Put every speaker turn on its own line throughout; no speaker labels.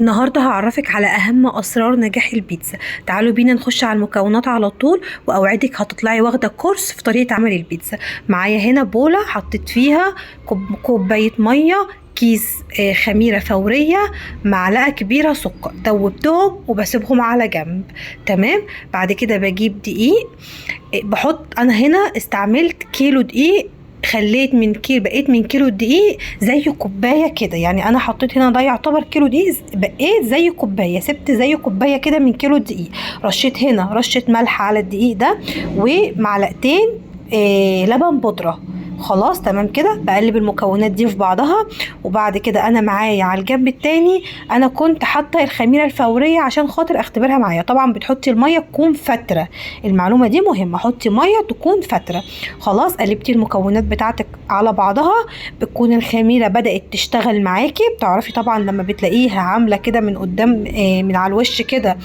النهارده هعرفك على اهم اسرار نجاح البيتزا. تعالوا بينا نخش على المكونات على طول، واوعدك هتطلعي واخده كورس في طريقه عمل البيتزا. معايا هنا بوله حطيت فيها كوباية مية، كيس خميره فورية، معلقه كبيرة سكر، دوبتهم وبسيبهم على جنب. تمام. بعد كده بجيب دقيق، بحط انا هنا استعملت كيلو دقيق، خليت من كيلو بقيت من كيلو دقيق زي كوباية كده، يعني انا حطيت هنا ده يعتبر كيلو دقيق، بقيت زي كوباية، سبت زي كوباية كده من كيلو دقيق. رشيت هنا رشه ملح على الدقيق ده، ومعلقتين لبن بودره. خلاص تمام كده. بقلب المكونات دي في بعضها، وبعد كده انا معايا على الجنب التاني انا كنت حاطه الخميره الفورية عشان خاطر اختبرها معايا. طبعا بتحطي المية تكون فترة، المعلومة دي مهمة، حطي مية تكون فترة. خلاص قلبتي المكونات بتاعتك على بعضها، بتكون الخميره بدات تشتغل معاكي. بتعرفي طبعا لما بتلاقيها عامله كده من قدام، من على الوش كده،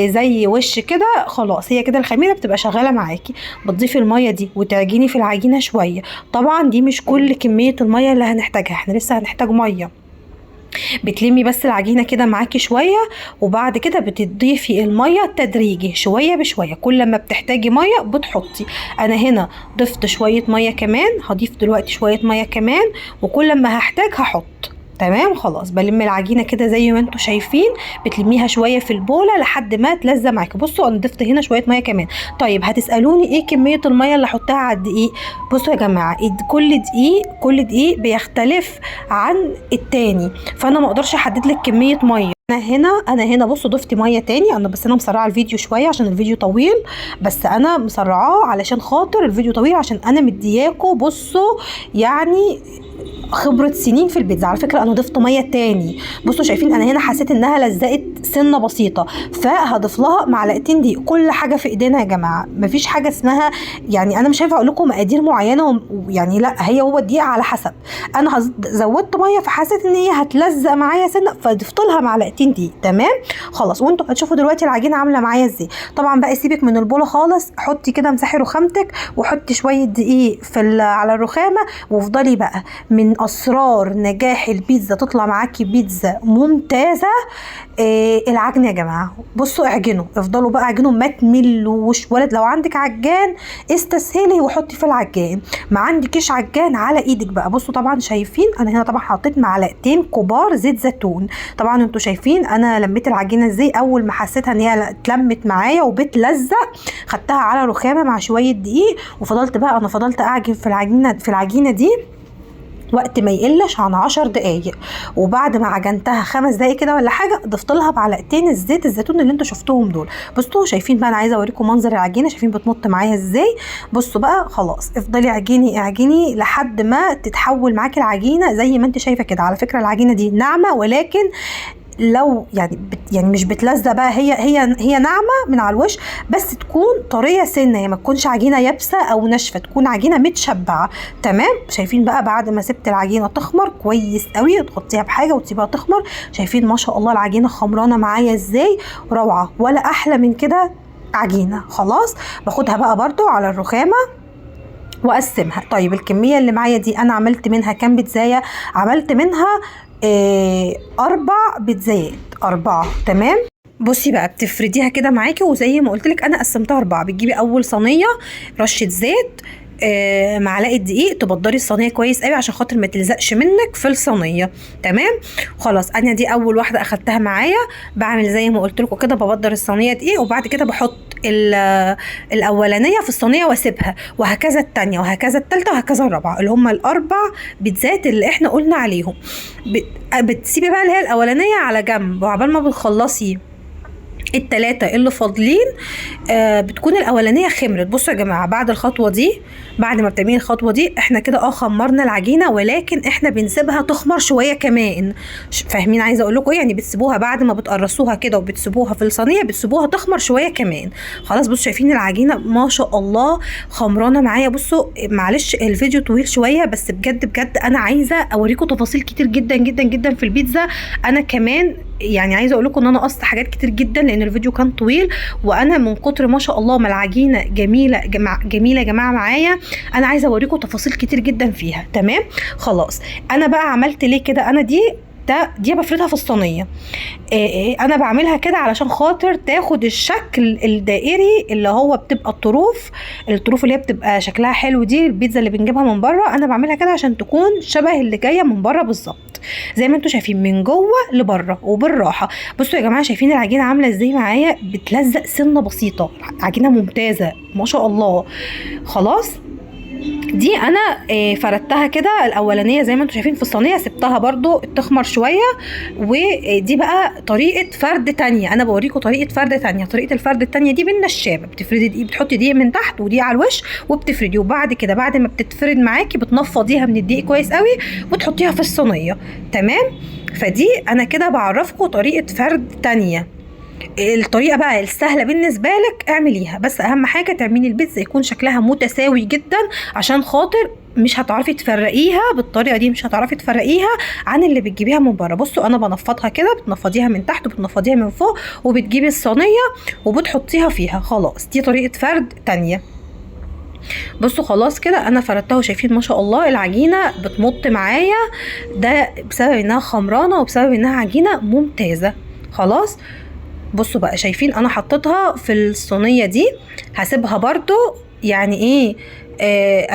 زي وش كده، خلاص هي كده الخميره بتبقى شغالة معاكي. بتضيفي المية دي وتعجني في العجينة شوية. طبعا دي مش كل كمية المية اللي هنحتاجها، احنا لسه هنحتاج مية. بتلمي بس العجينة كده معاكي شوية، وبعد كده بتضيفي المية تدريجي شوية بشوية، كل ما بتحتاجي مية بتحطي. انا هنا ضفت شوية مية كمان، هضيف دلوقتي شوية مية كمان، وكل ما هحتاج هحط. تمام. خلاص بلم العجينة كده زي ما انتم شايفين، بتلميها شوية في البوله لحد ما تلزق معاكي. بصوا انا ضفت هنا شوية مية كمان. طيب هتسالوني ايه كمية المية اللي احطها على الدقيق؟ بصوا يا جماعة، كل دقيق بيختلف عن التاني، فانا ما اقدرش احدد لك كمية مية. انا هنا بصوا ضفت مية تاني، انا بس انا مسرعة الفيديو شوية عشان الفيديو طويل، بس انا مسرعاه علشان خاطر الفيديو طويل، عشان انا مدياكوا بصوا يعني خبرة سنين في البيتزا. على فكرة انا ضفت مية تاني، بصوا شايفين انا هنا حسيت انها لزقت سنة بسيطة، فهضيف لها معلقتين دقيق. كل حاجة في ايدينا يا جماعة، مفيش حاجة اسمها يعني انا مش هينفع اقول لكم مقادير معينة، يعني لا، هي هو الدقيق على حسب. انا زودت مية فحسيت ان هي هتلزق معايا سنة، فضفت لها معلقتين دقيق. تمام خلاص. وانتوا هتشوفوا دلوقتي العجينة عاملة معايا ازاي. طبعا بقى سيبك من البولة خالص، حطي كده مسحي رخامتك وحطي شوية دقيق في على الرخامة، وافضلي بقى. من اسرار نجاح البيتزا تطلع معاكي بيتزا ممتازة العجن يا جماعة. بصوا اعجنوا، افضلوا بقى اعجنوا، ما تملوش. ولد لو عندك عجان استسهلي وحطي في العجان، ما عندكيش عجان على ايدك بقى. بصوا طبعا شايفين انا هنا طبعا حطيت معلقتين كبار زيت زيتون. طبعا انتوا شايفين انا لميت العجينة ازاي. اول ما حسيتها ان هي اتلمت معايا وبتلزق، خدتها على رخامه مع شوية دقيق، وفضلت بقى انا فضلت اعجن في العجينة دي وقت ما يقلش عن 10 دقايق. وبعد ما عجنتها 5 دقايق كده ولا حاجة، ضفت لها معلقتين الزيت الزيتون اللي انتوا شفتوهم دول. بصوا شايفين بقى، انا عايزه اوريكم منظر العجينة، شايفين بتمط معايا ازاي. بصوا بقى خلاص، افضلي اعجني اعجني لحد ما تتحول معاكي العجينة زي ما انت شايفه كده. على فكرة العجينة دي ناعمة، ولكن لو يعني يعني مش بتلزق بقى، هي ناعمة من على الوش، بس تكون طرية سنة، يعني ما تكونش عجينه يابسة او ناشفة، تكون عجينه متشبعه. تمام. شايفين بقى بعد ما سبت العجينة تخمر كويس قوي، تغطيها بحاجة وتسيبها تخمر. شايفين ما شاء الله العجينة خمرانه معايا ازاي، روعه، ولا احلى من كده عجينه. خلاص باخدها بقى برده على الرخامه واقسمها. طيب الكمية اللي معايا دي انا عملت منها كام بيتزايه؟ عملت منها 4 بيتزايات، 4. تمام. بصي بقى بتفرديها كده معاكي، وزي ما قلت لك انا قسمتها 4. بتجيبي اول صينية رشه زيت، معلقه دقيق، تبدري الصينية كويس قوي عشان خاطر ما تلزقش منك في الصينية. تمام. خلاص انا دي اول واحدة اخدتها معايا. بعمل زي ما قلت لكم كده، ببدر الصينية دقيق، وبعد كده بحط الاولانية في الصينية واسيبها، وهكذا الثانية، وهكذا الثالثة، وهكذا الرابعة، اللي هم ال4 بيتزات اللي احنا قلنا عليهم. بتسيبي بقى اللي هي الاولانية على جنب، وعقبال ما بتخلصي ال3 اللي فاضلين بتكون الاولانية خمرت. بصوا يا جماعة، بعد الخطوة دي، بعد ما بتعملي الخطوة دي، احنا كده خمرنا العجينة، ولكن احنا بنسيبها تخمر شوية كمان. فاهمين عايزه اقول لكم ايه؟ يعني بتسيبوها بعد ما بتقرصوها كده وبتسيبوها في الصينية، بتسيبوها تخمر شوية كمان. خلاص بصوا شايفين العجينة ما شاء الله خمرانه معايا. بصوا معلش الفيديو طويل شوية، بس بجد بجد انا عايزه اوريكم تفاصيل كتير جدا جدا جدا في البيتزا. انا كمان يعني عايزه اقول لكم ان انا قصت حاجات كتير جدا لان الفيديو كان طويل، وانا من كتر ما شاء الله ما العجينة جميلة جميلة يا جماعة معايا، انا عايزه اوريكم تفاصيل كتير جدا فيها. تمام خلاص. انا بقى عملت ليه كده؟ انا دي ده دي بفردها في الصينية. انا بعملها كده علشان خاطر تاخد الشكل الدائري اللي هو بتبقى الطروف اللي هي بتبقى شكلها حلو دي، البيتزا اللي بنجيبها من بره. انا بعملها كده عشان تكون شبه اللي جاية من بره بالظبط، زي ما انتم شايفين من جوه لبره وبالراحه. بصوا يا جماعة، شايفين العجينة عامله ازاي معايا؟ بتلزق سنة بسيطة، عجينه ممتازة ما شاء الله. خلاص دي انا فردتها كده الاولانية زي ما انتم شايفين في الصينية، سبتها برضو تخمر شوية. ودي بقى طريقه فرد تانية، انا بوريكم طريقه فرد تانية. طريقه الفرد التانية دي بالنشابه، بتفردي دقيق، بتحطي دقيق من تحت ودقيق على الوش وبتفردي، وبعد كده بعد ما بتتفرد معاكي بتنفضيها من الدقيق كويس قوي وتحطيها في الصينية. تمام. فدي انا كده بعرفكم طريقه فرد تانية. الطريقة بقى السهلة بالنسبة لك اعمليها، بس اهم حاجة تعملي البيتزا يكون شكلها متساوي جدا، عشان خاطر مش هتعرفي تفرقيها بالطريقة دي، مش هتعرفي تفرقيها عن اللي بتجيبيها من بره. بصوا انا بنفضها كده، بتنفضيها من تحت وبتنفضيها من فوق، وبتجيبي الصينية وبتحطيها فيها. خلاص دي طريقه فرد تانية. بصوا خلاص كده انا فردتها، وشايفين ما شاء الله العجينة بتمط معايا، ده بسبب انها خمرانه وبسبب انها عجينه ممتازة. خلاص بصوا بقى، شايفين انا حطيتها في الصينية دي، هسيبها برضو يعني ايه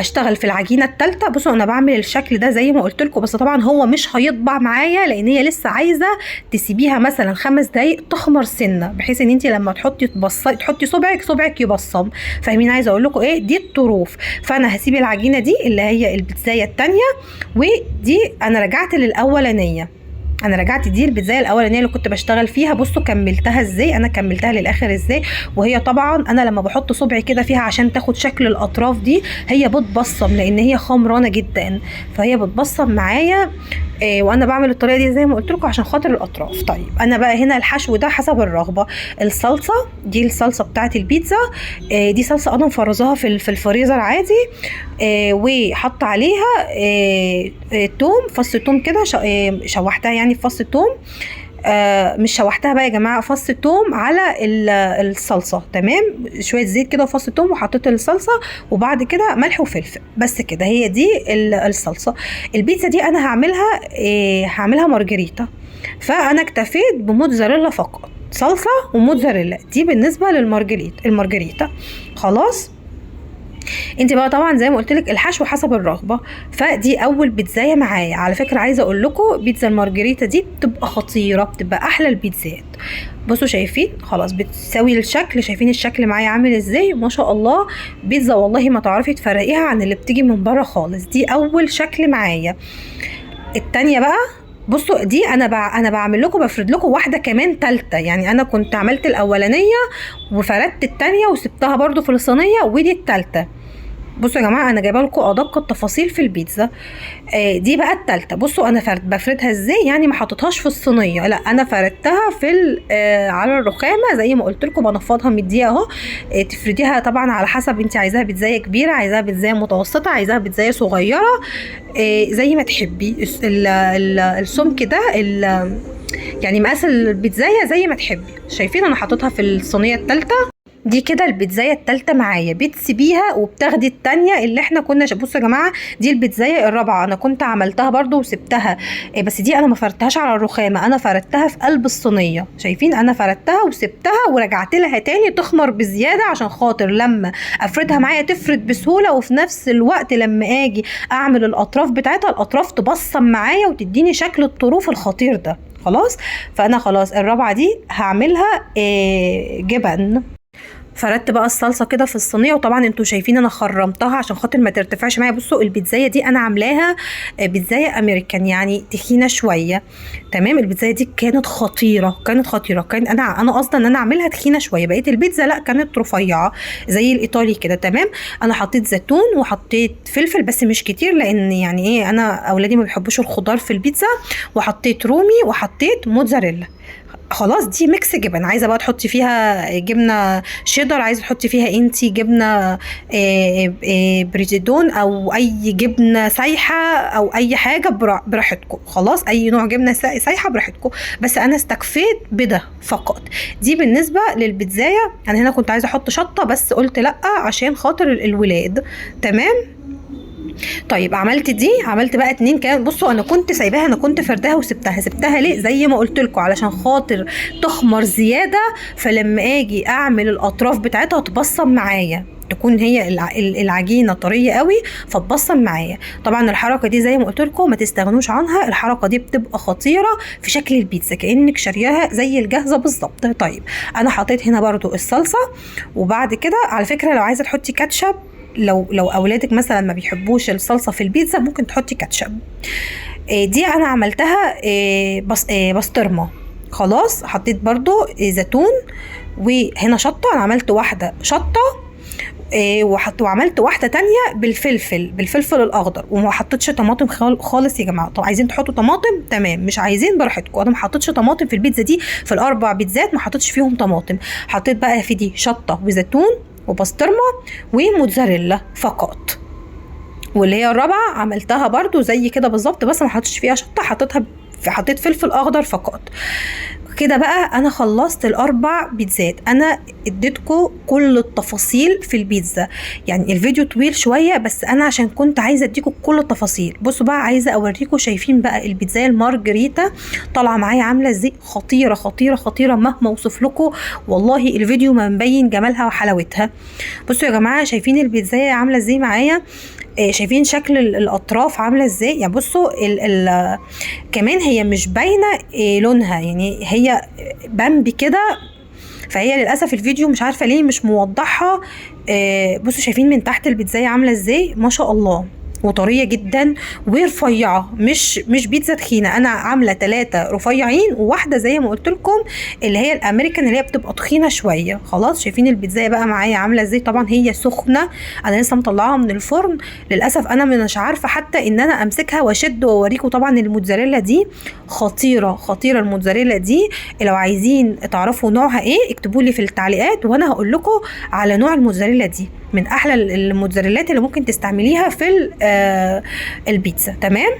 اشتغل في العجينة الثالثة. بصوا انا بعمل الشكل ده زي ما قلت لكم، بس طبعا هو مش هيطبع معايا لان هي لسه عايزه تسيبيها مثلا 5 دقايق تخمر سنة، بحيث ان انت لما تحطي تحطي صبعك يبصم. فاهمين عايزه اقول لكم ايه؟ دي الطروف. فانا هسيب العجينة دي اللي هي البيتزايه الثانية، ودي انا رجعت للاولانيه، انا رجعت دي البيتزايه الاولانية اللي كنت بشتغل فيها. بصوا كملتها ازاي، انا كملتها للاخر ازاي. وهي طبعا انا لما بحط صبعي كده فيها عشان تاخد شكل الاطراف دي، هي بتبصم لان هي خمرانه جدا، فهي بتبصم معايا. وانا بعمل الطريقة دي زي ما قلت لكم عشان خاطر الاطراف. طيب انا بقى هنا الحشو ده حسب الرغبة. الصلصه دي الصلصه بتاعه البيتزا، دي صلصه انا مفرزاها في الفريزر عادي، وحط عليها توم، فص توم كده، شوحتها يعني في فص توم، مش شوحتها بقى يا جماعة، فص توم على الصلصه. تمام، شوية زيت كده وفص توم، وحطيت الصلصه، وبعد كده ملح وفلفل، بس كده. هي دي الصلصه. البيتزا دي انا هعملها هعملها مارجريتا، فانا اكتفيت بموتزاريلا فقط، صلصه وموتزاريلا، دي بالنسبة للمارجريتا. خلاص انت بقى طبعا زي ما قلت لك الحشو حسب الرغبة. فدي اول بيتزايه معايا. على فكرة عايزه اقول لكم بيتزا المارجريتا دي بتبقى خطيرة، بتبقى احلى البيتزات. بصوا شايفين خلاص بتساوي الشكل، شايفين الشكل معايا عامل ازاي ما شاء الله. بيتزا والله ما تعرفي تفرقيها عن اللي بتيجي من بره خالص. دي اول شكل معايا. التانية بقى بصوا دي انا بعمل لكم، بفرد لكم واحدة كمان ثالثة، يعني انا كنت عملت الاولانية وفردت الثانية وسبتها برده في الصينية، ودي الثالثة. بصوا يا جماعة انا جايبه لكم ادق التفاصيل في البيتزا. دي بقى الثالثة. بصوا انا بفردها ازاي، يعني ما حطيتهاش في الصينية، لا انا فردتها في على الرخامه زي ما قلت لكم، بنفضها من الدقيق اهو. تفرديها طبعا على حسب انت عايزاها بيتزايه كبيرة، عايزاها بيتزايه متوسطه، عايزاها بيتزايه صغيرة، زي ما تحبي. السمك ده يعني مقاس البيتزايه زي ما تحبي. شايفين انا حطيتها في الصينية الثالثة دي كده. البيتزايه الثالثة معايا بتسيبيها وبتاخدي الثانية اللي احنا كنا بصوا يا جماعة دي البيتزايه الرابعة، انا كنت عملتها برده وسبتها، بس دي انا ما فردتهاش على الرخامه، انا فردتها في قلب الصينية. شايفين انا فردتها وسبتها ورجعت لها تاني تخمر بزيادة عشان خاطر لما افردها معايا تفرد بسهولة، وفي نفس الوقت لما اجي اعمل الاطراف بتاعتها الاطراف تبصم معايا وتديني شكل الطروف الخطير ده. خلاص فانا خلاص الرابعة دي هعملها جبن. فردت بقى الصلصه كده في الصينية، وطبعا انتوا شايفين انا خرمتها عشان خاطر ما ترتفعش معايا. بصوا البيتزايه دي انا عاملاها بيتزايه امريكان، يعني تخينة شوية. تمام، البيتزايه دي كانت خطيرة، كانت خطيرة. كان انا قصدي ان انا اعملها تخينة شوية، بقية البيتزا لا كانت رفيعة زي الايطالي كده. تمام، انا حطيت زيتون وحطيت فلفل بس مش كتير، لان يعني ايه انا اولادي ما بيحبوش الخضار في البيتزا، وحطيت رومي وحطيت موتزاريلا. خلاص دي mix جبن. عايزه بقى تحطي فيها جبنه شيدر، عايزه تحطي فيها انتي جبنه بريزيدون او اي جبنه سايحه او اي حاجة براحتكم. خلاص اي نوع جبنه سايحه براحتكم، بس انا استكفيت بده فقط. دي بالنسبة للبيتزايه. انا هنا كنت عايزه احط شطه بس قلت لا عشان خاطر الولاد. تمام، طيب عملت دي، عملت بقى 2 كمان. بصوا انا كنت سايباها، انا كنت فرداها وسبتها. سبتها ليه؟ زي ما قلت لكم علشان خاطر تخمر زيادة، فلما اجي اعمل الاطراف بتاعتها تبصم معايا، تكون هي العجينة طرية قوي فتبصم معايا. طبعا الحركة دي زي ما قلت لكم ما تستغنوش عنها، الحركة دي بتبقى خطيرة في شكل البيتزا كانك شارياها زي الجاهزة بالظبط. طيب انا حطيت هنا برضو الصلصه. وبعد كده على فكرة لو عايزه تحطي كاتشب، لو اولادك مثلا ما بيحبوش الصلصه في البيتزا ممكن تحطي كاتشب. دي انا عملتها بسطرمه. خلاص حطيت برضو زيتون، وهنا شطه. انا عملت واحدة شطه، وعملت واحدة تانية بالفلفل الاخضر، وما حطيتش طماطم خالص يا جماعة. طب عايزين تحطوا طماطم تمام، مش عايزين براحتكم. انا ما حطيتش طماطم في البيتزا دي، في الاربع بيتزات ما حطيتش فيهم طماطم. حطيت بقى في دي شطه وزيتون وبسطرمه وموتزاريلا فقط. واللي هي الرابعة عملتها برضو زي كده بالظبط، بس ما حطيتش فيها شطه، حطيت فلفل اخضر فقط. كده بقى انا خلصت الاربع بيتزات. انا اديتكم كل التفاصيل في البيتزا، يعني الفيديو طويل شوية بس انا عشان كنت عايزه اديكم كل التفاصيل. بصوا بقى عايزه اوريكم، شايفين بقى البيتزا المارجريتا طالعه معايا عامله ازاي؟ خطيرة خطيرة خطيرة، مهما اوصف لكم والله الفيديو ما مبين جمالها وحلاوتها. بصوا يا جماعة شايفين البيتزا عامله ازاي معايا؟ شايفين شكل الاطراف عامله ازاي؟ يعني بصوا ال كمان هي مش باينة لونها، يعني هي بامبي كده، فهي للاسف الفيديو مش عارفه ليه مش موضحها. بصوا شايفين من تحت البيتزايه عامله ازاي؟ ما شاء الله، وطريه جدا ورفيعه، مش بيتزا تخينة. انا عامله 3 رفيعين وواحدة زي ما قلت لكم اللي هي الامريكان اللي هي بتبقى تخينة شوية. خلاص شايفين البيتزا بقى معايا عامله ازاي؟ طبعا هي سخنة، انا لسه مطلعاها من الفرن، للاسف انا مش عارفه حتى ان انا امسكها واشد واوريكم. طبعا الموتزاريلا دي خطيرة خطيرة، الموتزاريلا دي لو عايزين تعرفوا نوعها ايه اكتبوا لي في التعليقات وانا هقول لكم على نوع الموتزاريلا دي، من احلى الموتزاريلات اللي ممكن تستعمليها في البيتزا. تمام،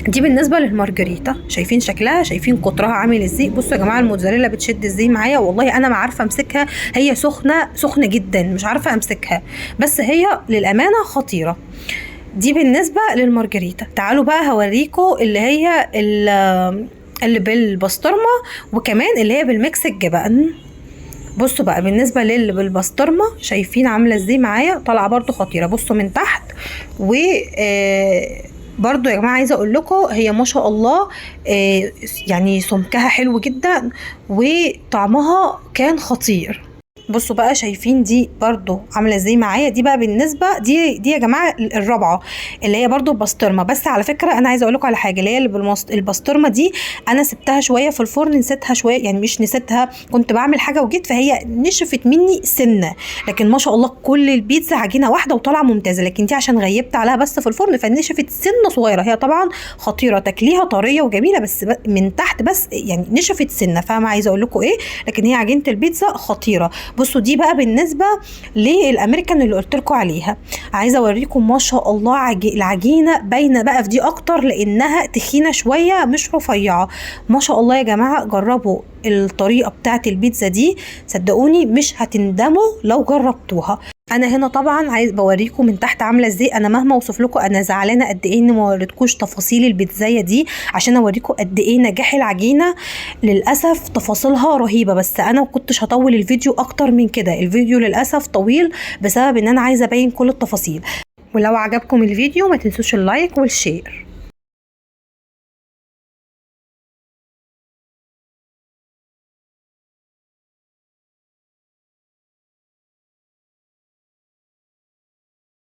دي بالنسبة للمارجريتا. شايفين شكلها؟ شايفين قطرها عامل ازاي؟ بصوا يا جماعة الموتزاريلا بتشد ازاي معايا، والله انا ما عارفه امسكها، هي سخنة سخنة جدا مش عارفه امسكها، بس هي للامانة خطيرة. دي بالنسبة للمارجريتا. تعالوا بقى هوريكم اللي هي اللي بالبسطرمه وكمان اللي هي بال mix الجبن. بصوا بقى بالنسبة للي بالبسطرمه شايفين عامله ازاي معايا؟ طالعه برضو خطيرة. بصوا من تحت، و برضو يا جماعة عايزه اقول لكم هي ما شاء الله يعني سمكها حلو جدا وطعمها كان خطير. بصوا بقى شايفين دي برضو عامله ازاي معايا؟ دي بقى بالنسبة دي يا جماعة الرابعة اللي هي برضو البسطرمه. بس على فكرة انا عايزه اقول لكم على حاجة، اللي هي البسطرمه دي انا سبتها شوية في الفرن، نسيتها شوية، يعني مش نسيتها، كنت بعمل حاجة وجيت فهي نشفت مني سنة، لكن ما شاء الله كل البيتزا عجينه واحدة وطالعه ممتازة. لكن دي عشان غيبت عليها بس في الفرن فنشفت سنة صغيرة. هي طبعا خطيرة، تاكليها طرية وجميلة، بس من تحت بس يعني نشفت سنة، فاهمه عايزه اقول لكم ايه؟ لكن هي عجينه البيتزا خطيرة. بصوا دي بقى بالنسبة للامريكان اللي قلت لكم عليها. عايزه اوريكم ما شاء الله العجينة باينة بقى في دي اكتر لانها تخينة شوية مش رفيعة. ما شاء الله يا جماعة جربوا الطريقة بتاعه البيتزا دي، صدقوني مش هتندموا لو جربتوها. انا هنا طبعا عايز بوريكم من تحت عامله ازاي. انا مهما اوصف لكم انا زعلانة قد ايه ان ما وريتكوش تفاصيل البيتزايه دي عشان اوريكم قد ايه نجاح العجينة. للاسف تفاصيلها رهيبة، بس انا ما كنتش هطول الفيديو اكتر من كده. الفيديو للاسف طويل بسبب ان انا عايزه ابين كل التفاصيل. ولو عجبكم الفيديو ما تنسوش ال like وال share.